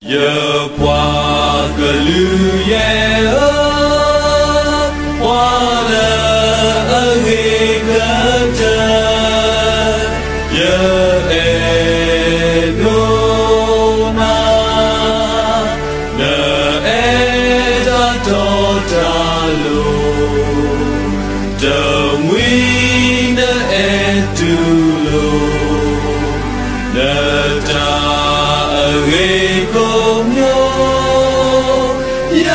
ယပှၤကလုာ်ယဲၢ်ဧၢ, ပှၤလၢအဂ့ၤကတၢၢ်, ယအဲၣ်ဒိးနၤ, နအဲၣ်တၢ်တီတၢ်လိၤ, တမှံၤနအဲၣ်တူၢ်လိာ် နတၢ်အဂ့ၤကိးမံၤ, ယ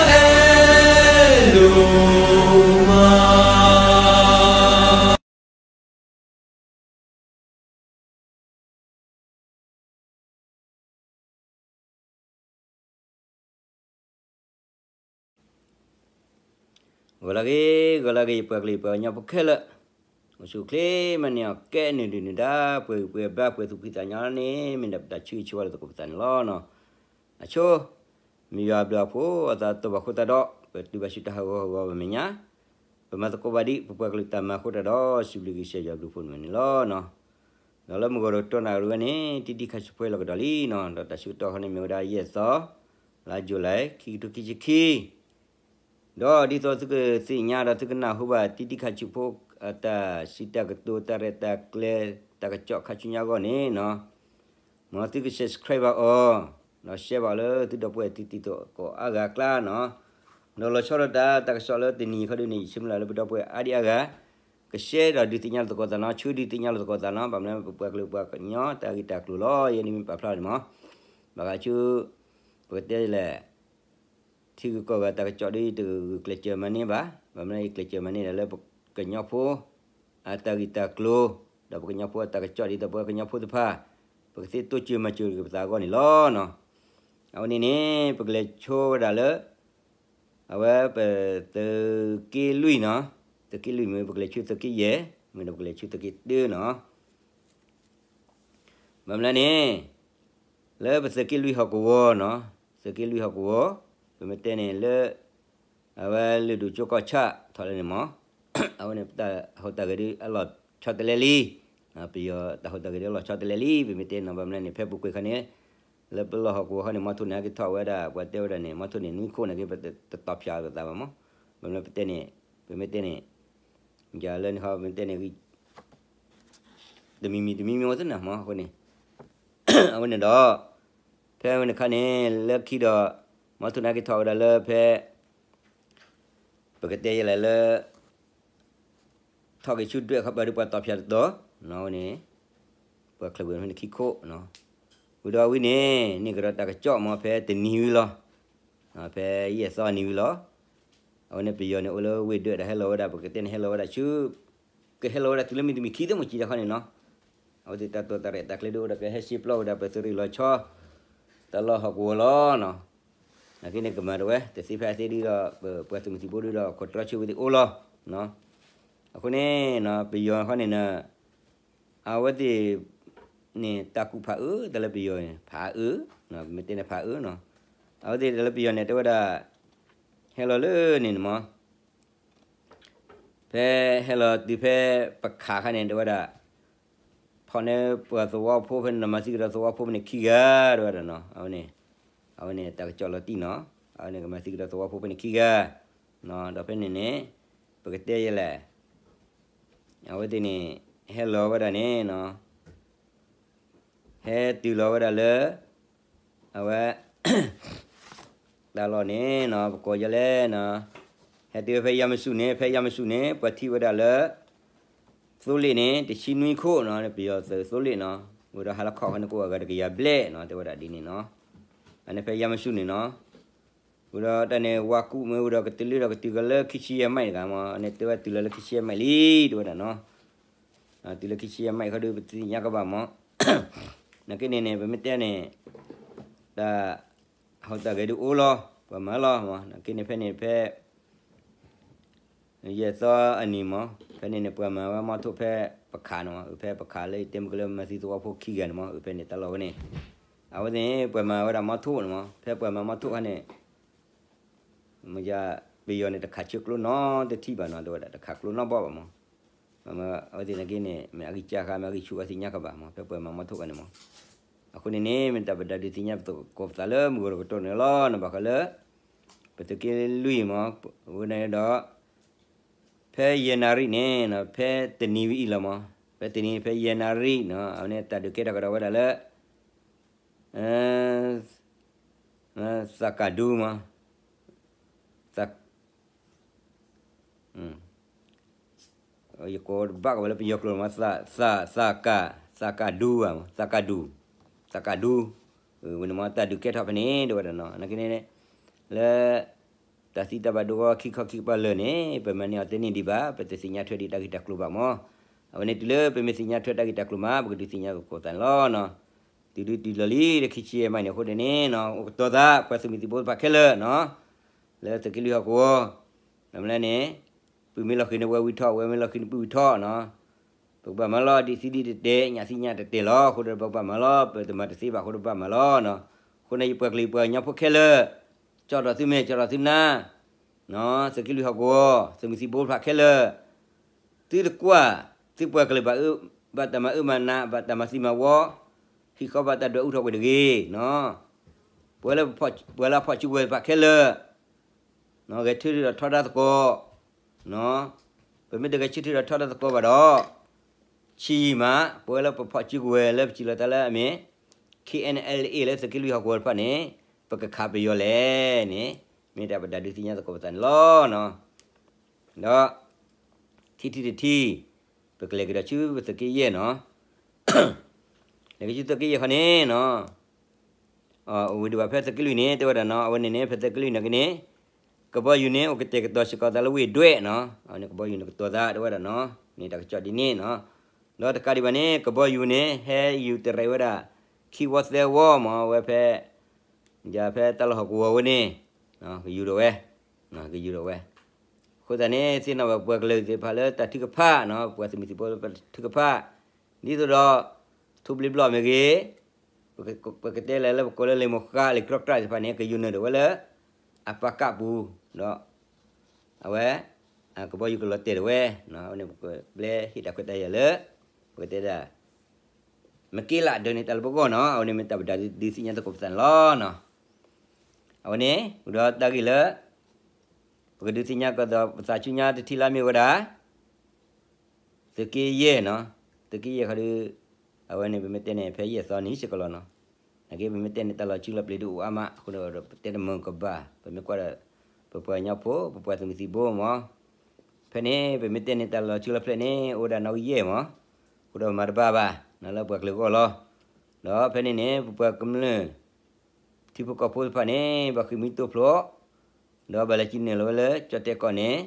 အဲၣ်ဒိးမး. ဂီၤလၢအဂ့ၤ, ဂီၤလၢအဂ့ၤ ယပှၤကလုာ်ယပှၤကညီဖိခဲလၢာ်, အိၣ်ဆူၣ်အိၣ်ချ့မၤန့ၢ်အီၤ ကဲနုာ်ဒုၣ်နုာ်ဒါ ပှဲၤဂံၢ်ပှဲၤဘါ ပှဲၤသူၣ်ဖှံသးညီန့ၣ် မ့ၢ်ဒၣ်ပတၢ်ဆၢဂ့ၤဆၢဝါလၢသကိးပသးန့ၣ်လီၤ. အဆိ မ့ၢ်ယွၤအဘျုးအဖှိၣ် အသးတဘၣ်ဃိသတးဒီး ပတုၤဘၣ်ဆူတၢ်ဟးဂီၤဟးဂီၤပမဲာ်ညါ, ပမၤသကိးဘၣ်ဒံး ပပှၤကလုာ်တၢ်မၤအဃိသတးဒီး စံးဘျုးက့ၤကစၢ်ယွၤအဘျုးအဖှိၣ်န့ၣ်လီၤ. ဒီးလၢမုၢ်ဂီၤဒီးတီနၣ်ရံၣ်ဝဲန့ၣ် တံတံခါဆူၣ်ဖဲလီၤကဒီးလံနီၤ, ဒီးတၢ်ဆၢကတီၢ်ခီန့ၣ်မ့ၢ်ဝဲဒၣ်ယဲၢ်သီ လါယူၤလံ ခံကထိခံဆံခံ ဒီးဒ်သိးသုကသ့ၣ်ညါဒီးသုကနၢ်ဟူဘၣ် တံတံခါဆူၣ်ဖိ အတၢ်စံးတၢ်ကတိၤ တၢ်ရဲၣ်တၢ်ကျဲၤ တၢ်ကစီၣ်ခါဆူညါအဂီၢ်န့ၣ်နီၤ, မ်သုက subscribe ဘၣ်အီၤ, ဒီး share ဘၣ်လၢသုဒီပုၢ်ဝဲၢ်သုတံၤသကိးအါဂၤအကျါနီၤ, ဒီးလီၤဆီဒၣ်တၢ် တၢ်ကစီၣ်လၢတနံၤခီဒုန့ၣ် ယဆၢမုၢ်လၢ်လၢပဒီပုၢ်ဝဲၢ်အါဒံးအါဂၤ က share ဒီးဒုးသ့ၣ်ညါလီၤသကိးသးနီၤ, ဆူဒုးသ့ၣ်ညါလီၤသကိးသးနီၤ, ဘၣ်မနုၤပပှၤကလုာ်ပှၤကညီတၢ်ဂ့ၢ်တၢ်ကျိၤလီၤ, ယဲန့ၣ်မ့ၢ်ပာ်ဖျါန့ၣ်မး, ဘၣ်ဃးဆူ ပကတဲလဲၣ် ထံဂုၤကီၢ်ဂၤတၢ်ကစီၣ်ဒီး ယတဂုာ်ကျဲးစၢးမၤန့ၢ်ဘၣ်, ဘၣ်မနုၤယကျဲးစၢးမၤန့ၢ်ဒၣ်လၢပကညီဖိ အတၢ်ဂ့ၢ်တၢ်ကျိၤ, ဒီးပကညီဖိအတၢ်ကစီၣ်ဒ်သိးပှၤကညီဖိတဖၣ် ပကသ့တိစၢၤမၤစၢၤက့ၤပသးအဂီၢ်န့ၣ်လီၤနီၤ. အဝဲန့ၣ်န့ၣ် ပကလဲၤဆိဝဲဒၣ်လၢ အဝဲပသုးက့လွံၢ်နီၤ, သုးက့လွံၢ်မ့ၢ် ပကလဲၤဆူသုးက့ယဲၢ်, မ့ၢ်ဒီးပကလဲၤဆူသုးက့တၢနီၤ. ဘၣ်မနုၤန့ၣ် လၢပသုးက့လွံၢ်ဟီၣ်ကဝီၤနီၤ, သုးက့လွံၢ်ဟီၣ်ကဝီၤ, ပမ့ၢ်တဲန့ၣ်လၢ အဝဲလုၢ်ဒိၣ်ကၠိကီၢ်ဆၣ်ထီၣ်လဲၣ်န့ၣ်မး, အဝဲန့ၣ်ပတၢ်ဟူးတၢ်ဂဲၤဒုးအလီၤဆီတလဲလံ, ပယီၤတၢ်ဟူးတၢ်ဂဲၤဒုးအလီၤဆီတလဲလံ, ပမ့ၢ်တဲနီၤ ဘၣ်မနုၤန့ၣ် ဖဲပူၤကွံာ်ခါန့ၣ် လၢပလီၢ်ဟီၣ်ကဝီၤခီန့ၣ် မီထိၣ်န့ၣ် ဟဲက့ၤထီၣ်ဝဲဒၣ် ပှၤတဲဝဲဒၣ်န့ၣ် မီထိၣ်န့ၣ် နွံခိၣ်န့ၣ်က့ၤ ပတတီၤဖၠးပသးဘၣ်မး, ဘၣ်မနုၤပတဲန့ၣ်, ပမ့ၢ်တဲန့ၣ်, ယလၢန့ၣ်ခီ ပမ့ၢ်တဲန့ၣ် တမံၤမံၤတမံၤမံၤအိၣ်သ့ၣ်နၤမးအဃိန့ၣ်, အဝဲန့ၣ်ဒီး ဖဲဝဲန့ၣ်ခါန့ၣ် လၢခံဒီး မီထိၣ်န့ၣ်ဟဲက့ၤထီၣ်ဝဲဒၣ်လၢဖဲ ပကတဲယဲလဲၣ်လၢ ထီၣ်က့ၤဆူဒွဲၣ်ခီပၤဒုးပှၤတီၤဖၠးတတီၤ, ဝဲန့ၣ် ပှၤချၢးကွံာ်ဖဲန့ၣ်ခံခိၣ်, ဝံၤဒီးဝံၤန့ၣ် န့ၢ်ကဒီးတၢ်ကစီၣ်မးဖဲတနံၤဝံၤလီၤ, ဖဲယဲၢ်သီနံၤဝံၤလီၤ, အဝဲန့ၣ်ပယီၤန့ၣ်အိၣ်လၢဝ့ၢ်ဒွဲၣ်ဒီးဟဲလီၤဝဲဒၣ် ပကတဲန့ၣ်ဟဲလီၤဝဲဒၣ်ဆူ ကဟဲလီၤဝဲဒၣ်တုၤလၢမုၢ်တနံၤခံသ့ၣ်မုၢ်ကံၤတခီန့ၣ်နီၤ, အဝဲသ့ၣ်တၢ်တိာ်တၢ်ရဲၣ်တၢ်ကျဲၤဒုးအိၣ်ဒီး ကဟဲရှဲပျီဝဲဒၣ် ပသုးရ့ၣ်လီၤဆီ တၢ်လီၢ်ဟီၣ်ကဝီၤလီၤနီၤ, နာ်က့န့ၣ်ကမၤတဝဲ တသ့ဖဲအသ့ဒုးဒီး ပပှၤသုးမုၢ်သံၣ်ဘိဒုးဒီး ခိးတြီဆၢဝဲသ့ၣ်အိၣ်လီၤ, အဃိန့ၣ် ပယီၤခီန့ၣ် အဝဲသ့ၣ်န့ၣ် တၢ်ကူၣ်ဖးအၢ တၢ်လၢပယီၤန့ၣ် ဖးအၢ, ပမ့ၢ်တဲန့ၣ်ဖးအၢနီၤ, အဝဲသ့ၣ်တၢ်လၢပယီၤန့ၣ် တဲဝဲဒၣ် ဟဲလီၤလၢန့ၣ်န့ၣ်မး ဖဲဟဲလီၤတုၤဖဲပခးခါန့ၣ် တဲဝဲဒၣ် ဖီၣ်န့ၢ်ပှၤသဝီဖိဖဲန့ၣ် မၤသံကဒီးသဝီဖိဖဲန့ၣ်ခံဂၤ တဲဝဲဒၣ်နီၤ, အဝဲန့ၣ် အဝဲန့ၣ်တၢ်ကစီၣ်လီၤတံၢ်နီၤ, အဝဲန့ၣ်ကမၤသံကဒီးသဝီဖိဖဲန့ၣ်ခံဂၤ, ဒီးဖဲန့ၣ်န့ၣ် ပကတဲယဲလဲၣ် အဝဲသ့ၣ်န့ၣ် ဟဲလီၤဝဲဒၣ်န့ၣ်နီၤ ဟဲတုၤလီၤဝဲဒၣ်လၢ အဝဲ တၢ်လီၢ်န့ၣ်နီၤ ပကိးယလဲၣ်နီၤ, ဟဲတုၤဖဲယါမဆူၣ်န့ၣ် ဖဲယါမဆူၣ်န့ၣ် ပှၤထံၣ်ဝဲဒၣ်လၢ သိလ့ၣ်န့ၣ် တဆံနွံခိၣ်နီၤ ပယီၤသုးသိလ့ၣ်နီၤ, ဝံၤဒီးဟါလီၤခီၣ်ခီန့ၣ် ကိးဂၤတကယၤဘျဲၣ်နီၤ တဲဝဲဒၣ်ဒ်န့ၣ်နီၤ, အန့ၣ်ဖဲယါမဆူၣ်န့ၣ်နီၤ ဝံၤဒီးတၢ်န့ၣ် ဝါကူၣ်မ့ၢ်ဝံၤဒီး ကတုၤလၢဒီးကတုၤကလၢခံဆံယဲၢ်မံၣ်တဂၤမး အန့ၣ်တဲဝဲတုၤလီၤလၢခံဆံယဲၢ်မံၣ်လံ တဲဝဲဒၣ်နီၤ, တုၤလၢခံဆံယဲၢ်မံၣ်ခီဒုး ပသ့ၣ်ညါကဘၣ်မး, နာ်က့န့ၣ်န့ၣ် ပမ့ၢ်တဲန့ၣ် တၢ်ဟူးတၢ်ဂဲၤဒုးအိၣ်လီၤ ပှၤမၤလီၤမး နာ်က့န့ၣ်ဖဲန့ၣ်ဖဲ ယဲၢ်သီအနံၤမး ဖဲန့ၣ်န့ၣ် ပှၤမၤဝဲမီထိၣ်ဖဲပခးန့ၣ်မး အဖဲပခးလၢယတဲမုၢ်ကလၢမၤသံသဝီဖိခံဂၤန့ၣ်မး အဖဲန့ၣ်တၢ်လီၢ်ဝဲန့ၣ်, အဝဲသ့ၣ်န့ၣ် ပှၤမၤဝဲဒၣ်မီထိၣ်န့ၣ်မး ဖဲပှၤမၤမီထိၣ်ခါန့ၣ် မ့ၢ်ယါ ပယီၤန့ၣ် တခးဆၢကျိနီတထံၣ်ဘၣ်နီၤ တဲဝဲဒၣ် တခးကျိနီဘီၣ်ဘၣ်မး, အဝဲသ့ၣ်နာ်က့န့ၣ် မ့ၢ်အဂံၢ်စၢ်ဃါ မ့ၢ်အဂံၢ်ဆူၣ်အီၤသ့ၣ်ညါကဘၣ်မး ဖဲပှၤမၤမီထိၣ်ခါန့ၣ်မး, အဃိန့ၣ်န့ၣ် မ့ၢ်တၢ်ပဒုးသ့ၣ်ညါပသကိးပသးလၢမုၢ်ဂီၤတကတီၢ်န့ၣ်လီၤ. ဘၣ်ဃးလၢ ပသုးက့လွံၢ်မး, ဝဲန့ၣ်ဒီး ဖဲယဲၢ်နၣ်ရံၣ်န့ၣ် ဖဲတနံၤဝံၤအံၤလီၤမး, ဖဲတနံၤဖဲယဲၢ်နၣ်ရံၣ်န့ၣ် အဝဲန့ၣ်တၢ်ဒုးကဲထီၣ်ကဒီးဝဲဒၣ်လၢ သးကးဒူမး, သး ယကိးတဘၣ်ကဝဲလၢပယီၤကျိာ်မး, သး သး သးကး သးကးဒူဧါ, သးကးဒူ, သးကးဒူ, ဝဲန့ၣ်မးတၢ်ဒုးကဲထီၣ်ဖဲန့ၣ် တဲဝဲဒၣ်နီၤ, နာ်က့န့ၣ် လၢ တၢ်သံတၢ်ဘၣ်ဒိဂီၢ်ခံခီခံကပၤလၢာ်န့ၣ် ပမၤန့ၢ်အီၤတန့ၢ်ဒံးဘၣ်, ပတသ့ၣ်ညါထွဲဒံးတၢ်ဂ့ၢ်တၢ်ကျိၤဘၣ်မး, အဝဲန့ၣ်တုၤလၢပမ့ၢ်သ့ၣ်ညါထွဲတၢ်ဂ့ၢ်တၢ်ကျိၤမး ပကဒုးသ့ၣ်ညါသကိးသးန့ၣ်လီၤ. တုၤဒုတုၤလီၤလံ တခံဆံယဲၢ်မးန့ၣ် အဃိန့ၣ်န့ၣ် အိၣ်ကတီၤသး ပှၤသုးမုၢ်သံၣ်ဘိသ့ၣ်တဖၣ်ခဲလၢာ်နီၤ, လၢသုးက့လွံၢ်ဟီၣ်ကဝီၤ, နမ့ၢ်လဲၣ်န့ၣ် ပုၢ်မ့ၢ်လီၤဃံၤန့ၣ်ဝဲၢ်ဝံထီၣ်, ဝဲၢ်မ့ၢ်လီၤဃံၤန့ၣ်ပုၢ်ဝံထီၣ်နီၤ, ပကဘၣ်မၤလီၤဒ်သံဒ်တတဲာ် ညၣ်သံညၣ်တတဲာ်လီၤ, အဃိဒီးပကဘၣ်မၤလီၤ ပတမၤတသ့ဘၣ်အဃိဒီးပဘၣ်မၤလီၤနီၤ, အဃိန့ၣ် ယပှၤကလုာ်ယပှၤကညီဖိခဲလၢာ်, ကၠီၣ်ဒီးသုမဲာ် ကၠီၣ်ဒီးသုနါ သုးက့လွံၢ်ဟီၣ်ကဝီၤ သုးမုၢ်သံၣ်ဘိတဖၣ်ခဲလၢာ်, သုတကွၢ်, သုပှၤကလုာ်ဘၣ်အၢ, ဘၣ်တၢ်မၤအၢမၤနး ဘၣ်တၢ်မၤသံမၤဝီ, ဟံၣ်ဃီဘၣ်တၢ်ဒွဲၣ်အူထီၣ်ကွံာ်တဂ့ၤနီၤ, ပဝဲလၢ ပှၤလၢအဖီၣ်စုကဝဲၤတဖၣ်ခဲလၢာ်, ဂဲၤဆၢထၢၣ်ဒီးထီဒါသကိး, ပမ့ၢ်တဂဲၤဆၢထၢၣ်ဒီးထီဒါသကိးဘၣ်ဒီး, ဆံးယံာ်မး ပဝဲလၢပဖီၣ်စုကဝဲၤလၢပစံးလီၤတၢ်လၢအမ့ၢ် KNLA လၢသုးက့လွံၢ်ဟီၣ်ကဝီၤတဖၣ်န့ၣ် ပကခးပယီၤလဲၣ်န့ၣ် မ့ၢ်တၢ်ပဒုးသ့ၣ်ညါသကိးပသးန့ၣ်လီၤ. ဒီး ထံထံတထံ ပကလဲၤကဒီးဆူပသုးက့ယဲၢ်နီၤ, လဲၤကဆူသုးက့ယဲၢ်ခီန့ၣ်နီၤ အဝံၤဒံးဘၣ်ဖဲသုးက့လွံၢ်န့ၣ် တဲဝဲဒၣ်နီၤ, အဝဲန့ၣ်န့ၣ် ဖဲသုးက့လွံၢ်နာ်က့န့ၣ် ကဘီယူၤန့ၣ် အိၣ်ကတဲာ်ကတီၤစ့ၢ်ကီးသးလၢဝ့ၢ်ဒွဲၣ်နီၤ, အဝဲန့ၣ်ကဘီယူၤန့ၣ်ကတီၤသးတဲဝဲဒၣ်နီၤ, မ့ၢ်တၢ်ကစီၣ်ဒ်န့ၣ်နီၤ, ဒီးတကးဒံးဘၣ်န့ၣ် ကဘီယူၤန့ၣ် ဟဲယူၤတရဲးဝဲဒၣ် ခံဝီသၢဝီမး ဝဲဖဲ ယဖဲတၢ်လီၢ်ဟီၣ်ကဝီၤဝဲန့ၣ် ကယူၤဒီးဝဲ, ကယူၤဒီးဝဲ, အဃိသတးန့ၣ် သ့ၣ်နီၣ်ဝဲပှၤကလုာ်သ့ၣ်တဖၣ်လၢတၢ်ထုကဖၣ်နီၤ, ပှၤသုးမုၢ်သံၣ်ဘိတဖၣ်ထုကဖၣ်, ဒ်သိးဒီး ထူဘျ့ဘျီၣ်မ့ၢ်ဂ့ၤ, ပကတဲလဲၣ်လၢပကိးလၢလံာ်မိၢ်ဃါ လံာ်ကြီကြၢ်သ့ၣ်တဖၣ်န့ၣ် ကယူၤနုာ်ဒီးဝဲလၢ အပာ်ကၣ်ပူၤ, ဒီး အဝဲ ကဘီယူၤကလီၤတဲာ်ဒီးဝဲ, အဝဲန့ၣ်ပကဘျဲဟ့ၣ်တၢ်ခွဲးတၢ်ယာ်လၢ ပကတဲဒၣ် မ့ၢ်က့ၤလၢဒၢးန့ၣ်တၢ်လၢပဂီၢ်နီၤ, အဝဲန့ၣ်မ့ၢ်တၢ်ပဒုးသ့ၣ်ညါသကိးပသးန့ၣ်လီၤ. အဝဲန့ၣ် အိၣ်ဒီးတၢ်ဂ့ၢ်လၢ ပကဒုးသ့ၣ်ညါကဒီးပသးဆူညါတထံၣ်လၢမ့ၢ်ဝဲဒၣ် သုးက့ယဲၢ်နီၤ, သုးက့ယဲၢ်ခီဒီး အဝဲန့ၣ်ပမ့ၢ်တဲန့ၣ် ဖဲယဲၢ်သီနံၤစ့ၢ်ကီးလီၤနီၤ, နာ်က့ပမ့ၢ်တဲန့ၣ် တၢ်လီၤစုလီၤပျံၤဒုးအိၣ်အါမး အဃိဒီးပတဲတမုာ်ကဘၣ်, ပမ့ၢ်ကွၢ်ဒီး ပပှၤကညီဖိ ပပှၤသုးမုၢ်သံၣ်ဘိမး, ဖဲန့ၣ် ပမ့ၢ်တဲန့ၣ် တၢ်လီၤစုလီၤပျံၤန့ၣ် အိၣ်ဝဲဒၣ်နီၣ်ဂံၢ်ယဲၢ်မး, အဃိဒီးမၤတဘၣ်ဘၣ် နလၢပှၤကလုာ်အဂီၢ်လီၤ. ဒီးဖဲန့ၣ်န့ၣ် ပပှၤကမျၢၢ် ထံဖိကီၢ်ဖိတဖၣ်န့ၣ် ဘၣ်ဃ့ၢ်မှံတိဖျိ ဒီးဘၣ်လဲၤကနုာ်လီၤဝဲလၢကၠီၣ်တဲၣ်ကီၢ်န့ၣ်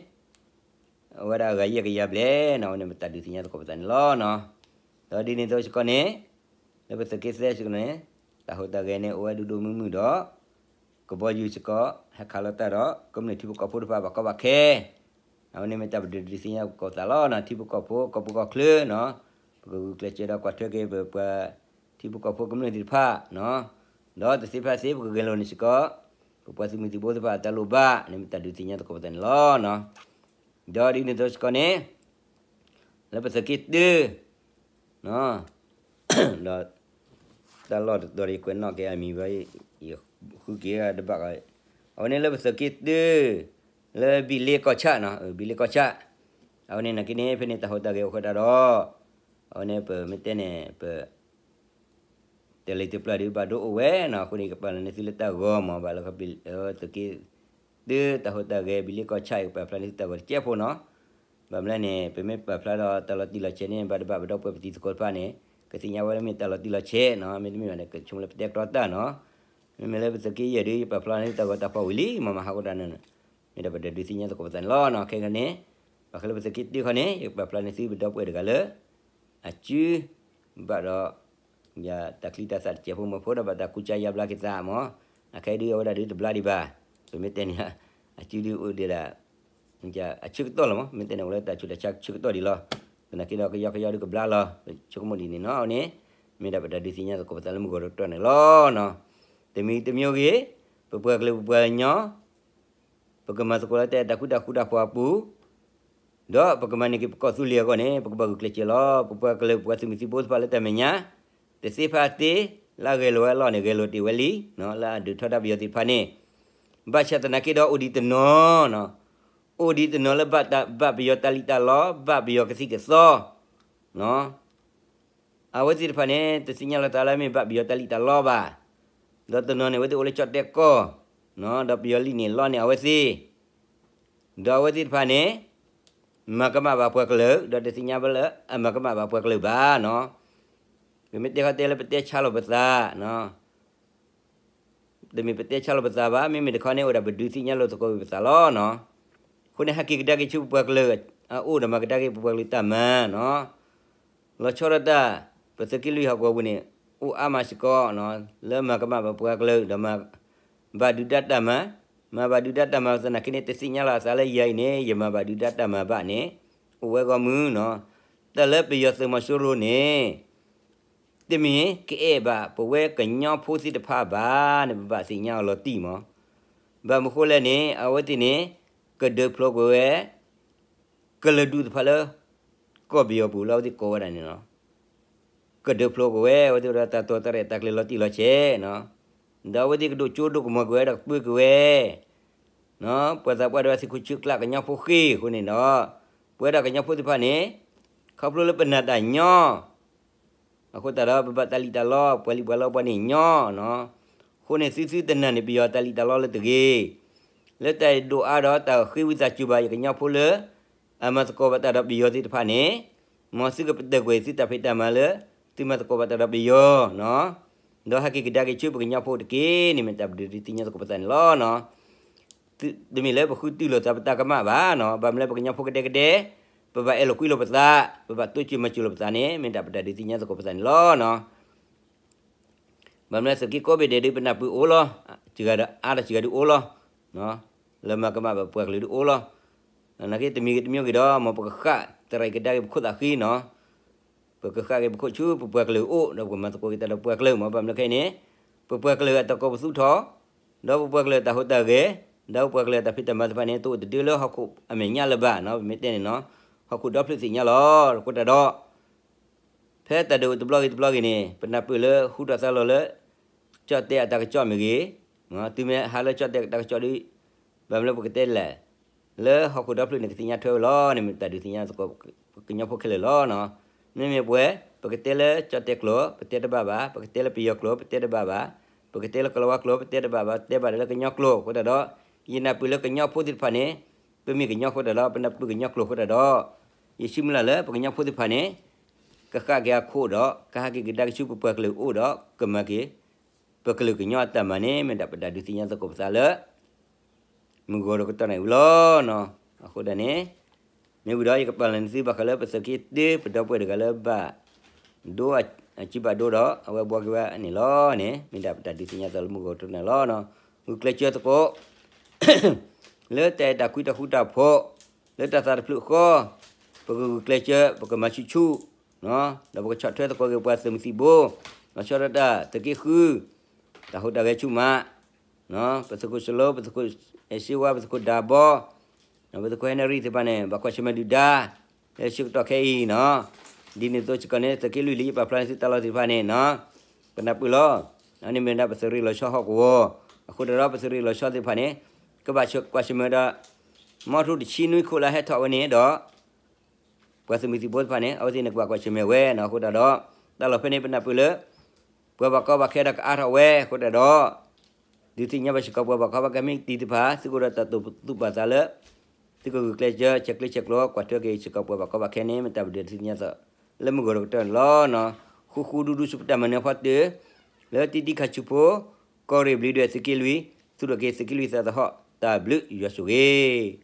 အဝဲဒၣ်အဂၤယဲၢ်ကယၤဘျဲၣ်နီၤ, အဝဲန့ၣ်မ့ၢ်တၢ်ဒုးသ့ၣ်ညါသကိးပသးန့ၣ်လီၤနီၤ. ဒီးဒ်န့ၣ်အသိးစ့ၢ်ကီးန့ၣ် လၢပသုးက့သၢစ့ၢ်ကီးန့ၣ် တၢ်ဟူးတၢ်ဂဲၤန့ၣ် အိၣ်ဝဲဒိၣ်ဒိၣ်မုၢ်မုၢ်ဒီး ကဘီယူၤစ့ၢ်ကီး ဟဲခးလီၤတၢ်ဒီး ကမျၢၢ်ထံဖိကီၢ်ဖိတဖၣ်ဘၣ်ကီဘၣ်ခဲ အဝဲန့ၣ်မ့ၢ်တၢ်ပဒုးသ့ၣ်ညါသကိးပသးလီၤနီၤ. ထံဖိကီၢ်ဖိ ကီၢ်ပူၤကီၢ်ချၢနီၤ, ပကဂုာ်ကျဲးစၢးဒီးကွၢ်ထွဲက့ၤ ပပှၤထံဖိကီၢ်ဖိကမျၢၢ်သ့ၣ်တဖၣ်နီၤ, ဒီးတသ့ဖဲသ့ ပကဂဲၤလိာ်န့ၢ်စ့ၢ်ကီး ပပှၤသုးမုၢ်သံၣ်ဘိသ့ၣ်တဖၣ်အတၢ်လိၣ်ဘၣ်န့ၣ် မ့ၢ်တၢ်ဒုးသ့ၣ်ညါသကိးပသးန့ၣ်လီၤနီၤ. ဒီးဒ်န့ၣ်အသိးစ့ၢ်ကီးန့ၣ် လၢပသုးက့တၢ ဒီး တၢ်လီၢ်တတီၤဒီး ယကွဲးနီၣ်က့ၤအမံၤဘၣ်, ယဃုက့ၤတဘၣ်ဃီ, အဝဲန့ၣ်လၢပသုးက့တၢ လၢဘံၣ်လ့ကီၢ်ဆၣ်နီၤ, ဘံၣ်လ့ကီၢ်ဆၣ်, အဝဲန့ၣ်နာ်က့န့ၣ် ဖဲန့ၣ်တၢ်ဟူးတၢ်ဂဲၤအိၣ်ဃုာ်တၢ်ဒီး အဝဲန့ၣ်ပမ့ၢ်တဲန့ၣ် ပ တလံၤတပျၢ်ဒုးဘၣ်ဒိအိၣ်ဝဲနီၤ, အဃိန့ၣ် ယကပာ်လီၤန့ၢ်သုလၢတၢ်ဂီၤမး ဘၣ်လၢသုးက့ တၢတၢ်ဟူးတၢ်ဂဲၤ ဘံၣ်လ့ကီၢ်ဆၣ် ယကပာ်ဖျါန့ၢ်သုတၢ်ဂီၤတစဲးဖိနီၤ. ဘၣ်မနုၤလဲၣ်န့ၣ် ပမ့ၢ်ပာ်ဖျါဒီးတၢ်လီၤတံၢ်လီၤဆဲးန့ၣ် ဘၣ်တဘၣ်ပဒီပုၢ်ဝဲၢ်ပတံၤသကိးတဖၣ်န့ၣ် ကသ့ၣ်ညါဝဲလၢမ့ၢ်တၢ်လီၤတံၢ်လီၤဆဲးနီၤ, မ့တမ့ၢ်ဘၣ်န့ၣ် ကဆိကမိၣ်လၢပတဲကြီတၢ်နီၤ. မ့မ့ၢ်လၢပသုးက့ယဲၢ်ဒုး ယပာ်ဖျါန့ၢ်သုတၢ်ဂီၤတၢ်ဖီၣ်ဝံၤလံ မ့ၢ်မဟါဃိတၢ်န့ၣ် မ့ၢ်ဒၣ်ပတၢ်ဒုးသ့ၣ်ညါသကိးပသးန့ၣ်လီၤနီၤ. ခဲကနံၣ်န့ၣ် ဘၣ်ဃးလၢပသုးက့တၢခီန့ၣ် ယကပာ်ဖျါန့ၢ်သုပဒီပုၢ်ဝဲၢ်တဂၤလၢ အစု ဘၣ်ဒီး ယတၢ်ချံတၢ်သၣ်တစဲးဖိမၢဖိဒီး ဘၣ်တၢ်ကူစါယါဘျါက့ၤသးမး, အခဲအံၤဒုးအဝဲဒၣ်ဒုးတဘျါဒံးဘၣ်, ပမ့ၢ်တဲန့ၣ် အစုဒုးအိၣ်ဒံးဒၣ် အဆၢကတီၢ်လီၤမး, မ့ၢ်တဲန့ၣ် အိၣ်လၢတၢ်ဆူးတၢ်ဆါဆၢကတီၢ်ဒံးလီၤ. သနာ်က့ဒီးကယီကယီဒုးကဘျါလီၤ, ပဆိကမိၣ်ဒ်န့ၣ်နီၤ, အဝဲန့ၣ် မ့ၢ်ဒၣ်ပတၢ်ဒုးသ့ၣ်ညါသကိးပသးလၢမုၢ်ဂီၤတကတီၢ်န့ၣ်လီၤနီၤ. တမံၤတမံၤဂ့ၤ, ပပှၤကလုာ်ပပှၤကညီ ပကမၤသကိးလၢတၢ်အဲၣ်တၢ်ကွံတၢ်ဃူတၢ်ဖိးအပူၤ, ဒီးပကမၤန့ၢ်က့ၤပကီၢ်သူလ့ၤအဂီၢ်န့ၣ် ပကဘၣ်ဂုာ်ကျဲးစၢးလီၤ. ပပှၤကလုာ်ပပှၤသုးမုၢ်သံၣ်ဘိသ့ၣ်တဖၣ်လၢတၢ်မဲာ်ညါ တသ့ဖးသ့ လၢအဂဲၤလိာ်ဝဲအလီၢ်န့ၣ် ဂဲၤလိာ်တ့ၢ်ဝဲလံ, လၢအဒုးထီဒါပယီၤသ့ၣ်တဖၣ်န့ၣ်, ဘၣ်ဆၣ်သနာ်က့ဒီးအိၣ်ဒံးတနီၤ, အိၣ်ဒံးတနီၤလၢဘၣ်ပယီၤတၢ်လံၣ်တၢ်လီ, ဘၣ်ပယီၤကသံၣ်ကသီ, အဝဲသ့ၣ်တဖၣ်န့ၣ် တသ့ၣ်ညါလီၤသးလၢမ့ၢ်ဘၣ်ပယီၤတၢ်လံၣ်တၢ်လီဘၣ်, ဒီးတနီၤန့ၣ် အဝဲသ့ၣ်အိၣ်လၢကၠီၣ်တဲၣ်ကီၢ်, ဒီးပယီၤလံၣ်န့ၢ်လီန့ၢ်အဝဲသ့ၣ်, ဒီးအဝဲသ့ၣ်တဖၣ်န့ၣ် မၤကမၣ်ဘၣ်ပှၤကလုာ်, ဒီးတသ့ၣ်ညါဘၣ်လၢအမၤကမၣ်ဘၣ်ပှၤကလုာ်ဘၣ်နီၤ. ပမ့ၢ်တဲခီတဲလၢပတဲဆါလီၤပသး, တမ့ၢ်ပတဲဆါလီၤပသးဘၣ်, မ့မ့ၢ်တခီန့ၣ် အိၣ်ဒၣ်ပဒုးသ့ၣ်ညါလိာ်သကိးက့ၤပသးလီၤနီၤ. အဃိန့ၣ် ဟဲက့ၤကဒါက့ၤဆူပပှၤကလုာ်အအိၣ်ဒီး မၤကဒါက့ၤပပှၤကလုာ်တၢ်မၤနီၤ. လီၤဆီဒၣ်တၢ်, ပသုးက့လွံၢ်ဟီၣ်ကဝီၤပူၤန့ၣ် အိၣ်အါမးစ့ၢ်ကီး, လၢမၤကမၣ်ဘၣ်ပှၤကလုာ်ဒီးမၤဘၣ်ဒုးဒါတၢ်မၤ, မၤဘၣ်ဒုးဒါတၢ်မၤသနာ်က့န့ၣ် တသ့ၣ်ညါလီၤအသးလၢယၤအံၤန့ၣ် ယမၤဘၣ်ဒုးဒါတၢ်မၤဘၣ်န့ၣ်, အိၣ်ဝဲဂီၢ်မုၢ်နီၤ. တၢ်လၢပယီၤသုးမီၤစိရိၤန့ၣ် တမ့ၢ်ကအဲၣ်ဘၣ်ပဝဲကညီဖိသ့ၣ်တဖၣ်ဘၣ်န့ၣ် ပဘၣ်သ့ၣ်ညါအီၤလီၤတံၢ်မး. ဘၣ်မနုၤဃိလဲၣ်န့ၣ် အဝဲသ့ၣ်န့ၣ် ကဒုးဖျိကွံာ်ဝဲ ကလုာ်ဒူၣ်တဖၣ်လၢ ကီၢ်ပယီၤပူၤလၢအဝဲသ့ၣ်ကိးဝဲဒၣ်န့ၣ်လီၤ. ကဒုးဖျိကွံာ်ဝဲ အဝဲသ့ၣ်ဝဲဒၣ်တၢ်တိာ်တၢ်ရဲၣ်တၢ်ကျဲၤလီၤတံၢ်လီၤဆဲးနီၤ. ဒီးအဝဲသ့ၣ်ကဒိၣ်ကၠိဒိၣ်ကမီၤကွံာ်ဝဲဒီးကပၢကွံာ်ဝဲ ပှၤသးပှၢ်ဒီးသုးခိၣ်ဆၢကျးကညီဖိဃ့ၢ်အဃိန့ၣ်ဒီး, ပဝဲဒၣ်ကညီဖိသ့ၣ်တဖၣ်န့ၣ် ခီဖျိလၢပနာ်တၢ်ညီ အဃိသတးဒီး ပဘၣ်တၢ်လံၣ်တၢ်လီ ပှၤလံၣ်ပှၤလီပှၤန့ၣ်ညီနီၤ. အဃိန့ၣ် သုသုတနာ်န့ၣ် ပယီၤတၢ်လံၣ်တၢ်လီလၢတဂ့ၤ, လၢတၢ်ဒိၣ်အါဒီးတၢ်ဃ့ဝံသးစူၤဘၣ် ယကညီဖိလၢ အမၤသကိးဘၣ်တၢ်ဒီးပယီၤသ့ၣ်တဖၣ်န့ၣ်, မ်သုကပတုာ်ကွံာ်သုတၢ်ဖံးတၢ်မၤလၢ သုမၤသကိးဘၣ်တၢ်ဒီးပယီၤနီၤ. ဒီးဟဲက့ၤကဒါက့ၤဆူပကညီဖိတက့ၢ်န့ၣ် မ့ၢ်တၢ်ပဒုးဒုးသ့ၣ်ညါသကိးပသးန့ၣ်လီၤနီၤ. တမ့ၢ်လၢပဃုတုၤလိာ်သးပတၢ်ကမၣ်ဘၣ်နီၤ, ဘၣ်မနုၤလၢပကညီဖိကဒဲကဒဲ, ပဘၣ်အဲၣ်လိာ်ကွံလိာ်ပသး, ပဘၣ်တိစၢၤမၤစၢၤလိာ်ပသးန့ၣ် မ့ၢ်တၢ်ပတၢ်ဒုးသ့ၣ်ညါသကိးပသးန့ၣ်လီၤနီၤ. ဘၣ်မနုၤသုးက့ကိးဘ့ၣ်ဒဲးဒုး ပနၢ်ပၢၢ်အိၣ်လီၤ, စှၤဂၤဒီးအါဒီးစှၤဂၤဒုးအိၣ်လီၤ, လၢမၤကမၣ်ဘၣ်ပှၤကလုာ်ဒုးအိၣ်လီၤ. နာ်က့တမံၤဂ့ၤတမံၤဂ့ၤဒီး မ်ပကဃၣ်တရံးကဒါက့ၤပခိၣ်သးဃံနီၤ. ပကဃၣ်က့ၤပခိၣ်ဆူပပှၤကလုာ်အအိၣ် ဒီးပကမၤသကိးက့ၤတၢ်ဒီးပှၤကလုာ်မး. ဘၣ်မနုၤခဲအံၤန့ၣ် ပပှၤကလုာ်အတၢ်ကိးပသူထီၣ်, ဒီးပပှၤကလုာ်အတၢ်ဟူးတၢ်ဂဲၤ, ဒီးပပှၤကလုာ်အတၢ်ဖံးတၢ်မၤသ့ၣ်တဖၣ်န့ၣ် တအိၣ်တဒၢလၢဟီၣ်ခိၣ်အမဲာ်ညါလၢၤဘၣ်နီၤ. ပမ့ၢ်တဲန့ၣ်နီၤ, ဟီၣ်ခိၣ်ဒီဖျၢၣ်သ့ၣ်ညါလီၤ. အဃိသတးဒီး ဖဲတၢ်ဒုးအိၣ်တဘျီဂ့ၤတဘျီဂ့ၤန့ၣ် ပနၢ်ပၢၢ်လၢဟူထီၣ်သါလီၤလၢ ကၠီၣ်တဲၣ်အတၢ်ကစီၣ်မ့ၢ်ဂ့ၤ, တုၤမ့ၢ်ဟးလၢကၠီၣ်တဲၣ်အတၢ်ကစီၣ်ဒီး ဘၣ်မနုၤလၢပကတဲလဲၣ်, လၢဟီၣ်ခိၣ်ဒီဖျၢၣ်န့ၣ် ကသ့ၣ်ညါထွဲဝဲလီၤန့ၣ် မ့ၢ်တၢ်ဒုးသ့ၣ်ညါသကိး ပကညီဖိခဲလၢာ်လီၤနီၤ. မ့မ့ၢ်ပဝဲ ပကတဲလၢကၠီၣ်တဲၣ်ကျိာ် ပတဲတဘၣ်ဘၣ်, ပကတဲလၢပယီၤကျိာ် ပတဲတဘၣ်ဘၣ်, ပကတဲလၢကလၤဝါကျိာ် ပတဲတဘၣ်ဘၣ်, တဲဘၣ်ဒီးလၢကညီကျိာ်အဃိသတးဒီး ယနၢ်ပၢၢ်လၢကညီဖိသ့ၣ်တဖၣ်န့ၣ် ပမ့ၢ်ကညီအဃိသတးဒီး ပနၢ်ပၢၢ်ကညီကျိာ်အဃိသတးဒီး ယဆံမုၢ်လၢ်လၢပကညီဖိသ့ၣ်တဖၣ်န့ၣ် ကဃၣ်က့ၤအခိၣ်ဒီး ကဟးက့ၤကဒါက့ၤဆူပပှၤကလုာ်အအိၣ်ဒီး ကမၤက့ၤ ပကလုာ်ကညီအတၢ်မၤန့ၣ် မ့ၢ်ဒၣ်ပတၢ်ဒုးသ့ၣ်ညါသကိးပသးလၢ မုၢ်ဂီၤဒီးကတီၢ်န့ၣ်ဝံၤလီၤနီၤ. အဃိဒၣ်န့ၣ် မ့ၢ်ဝံၤဒီး ယကပာ်လီၤန့ၢ်သုဘၣ်ဃးလၢပသုးက့တၢ ပဒီပုၢ်ဝဲၢ်တဂၤလၢဘၣ်ဒိ အစုဘၣ်ဒိဒီး အဝဲဘှီက့ၤဝဲန့ၣ်လီၤန့ၣ် မ့ၢ်ဒၣ်ပတၢ်ဒုးသ့ၣ်ညါသးလၢမုၢ်ဂီၤကတီၢ်န့ၣ်လီၤနီၤ. ဂုာ်ကျဲးစၢးသကိး လၢတၢ်အဲၣ်တၢ်ကွံတၢ်ဃူတၢ်ဖိး လၢတၢ်သးတဖျၢၣ်ဃီ ပကဂုာ်ကျဲးစၢး ပကမၤဆူၣ်ဆူၣ် ဒီးပကဆီၣ်ထွဲသကိးက့ၤပှၤသုးမုၢ်သံၣ်ဘိ လီၤဆီဒၣ်တၢ်သုးက့ဃု တၢ်ဟူးတၢ်ဂဲၤဆူၣ်မး ပသုးခိၣ်စလိ ပသုးခိၣ်အဲၣ်စ့ဝါ ပသုးခိၣ်ဒၤဘီ ပသုးခိၣ်ဟဲနရံၣ်သ့ၣ်တဖၣ်န့ၣ် ဘၣ်ကွၢ်ဆၢၣ်မဲာ်ဒုၣ်ဒါ လၢဆၢကတီၢ်ခဲအံၤနီၤ. ဒ်န့ၣ်အသိးစ့ၢ်ကီးန့ၣ် သုးက့လွံၢ်လၢယပာ်ဖျါန့ၢ်သုတၢ်လီၢ်သ့ၣ်တဖၣ်န့ၣ်နီၤ ပနၢ်ပၢၢ်လီၤ. အန့ၣ်မ့ၢ်ဒၣ်ပသုးရ့ၣ်လီၤဆီဟီၣ်ကဝီၤ အဃိသတးဒီးပသုးရ့ၣ်လီၤဆီသ့ၣ်တဖၣ်န့ၣ် ကဘၣ်ကွၢ်ဆၢၣ်မဲာ်ဒီး မီထိၣ်တဆံနွံခိၣ်လၢဟဲထီၣ်ဝဲန့ၣ်ဒီး ပှၤသုးမုၢ်သံၣ်ဘိသ့ၣ်တဖၣ်န့ၣ် အဝဲသ့ၣ်န့ၣ်ကဘၣ်ကွၢ်ဆၢၣ်မဲာ်ဝဲနီၤ. အဃိသတးဒီး တၢ်လီၢ်ဖဲန့ၣ်ပနၢ်ပၢၢ်လၢ ပှၤဘၣ်ကီဘၣ်ခဲဒီးကအါထီၣ်ဝဲအဃိသတးဒီး ဒုးသ့ၣ်ညါဘၣ်စ့ၢ်ကီးပှၤဘၣ်ကီဘၣ်ခဲမ့ၢ်တံၤသ့ၣ်တဖၣ် သုကအိၣ်ဒီးတၢ်တိာ်သူၣ်ပာ်သးလၢ သုကဂုာ်ကျဲးစၢး ဆဲးကျၢဆဲးကျိး ကွၢ်ထွဲက့ၤစ့ၢ်ကီးပှၤဘၣ်ကီဘၣ်ခဲန့ၣ် မ့ၢ်တၢ်ပဒုးသ့ၣ်ညါသးလၢမုၢ်ဂီၤဒီးကတီၢ်န့ၣ်လီၤ. ဃူဃူဒူဒူဆူပတၢ်မၤနၢၤဖီတၢၢ် လၢတံတံခါဆူဖိ ကီၢ်ရ့ၣ်ဘျံးဒွဲၣ်သုးက့လွံၢ် သူၣ်ထီၣ်က့ၤသုးက့လွံၢ်သးသဟီၣ် တၢ်ဘျုးယွၤဆိၣ်ဂ့ၤ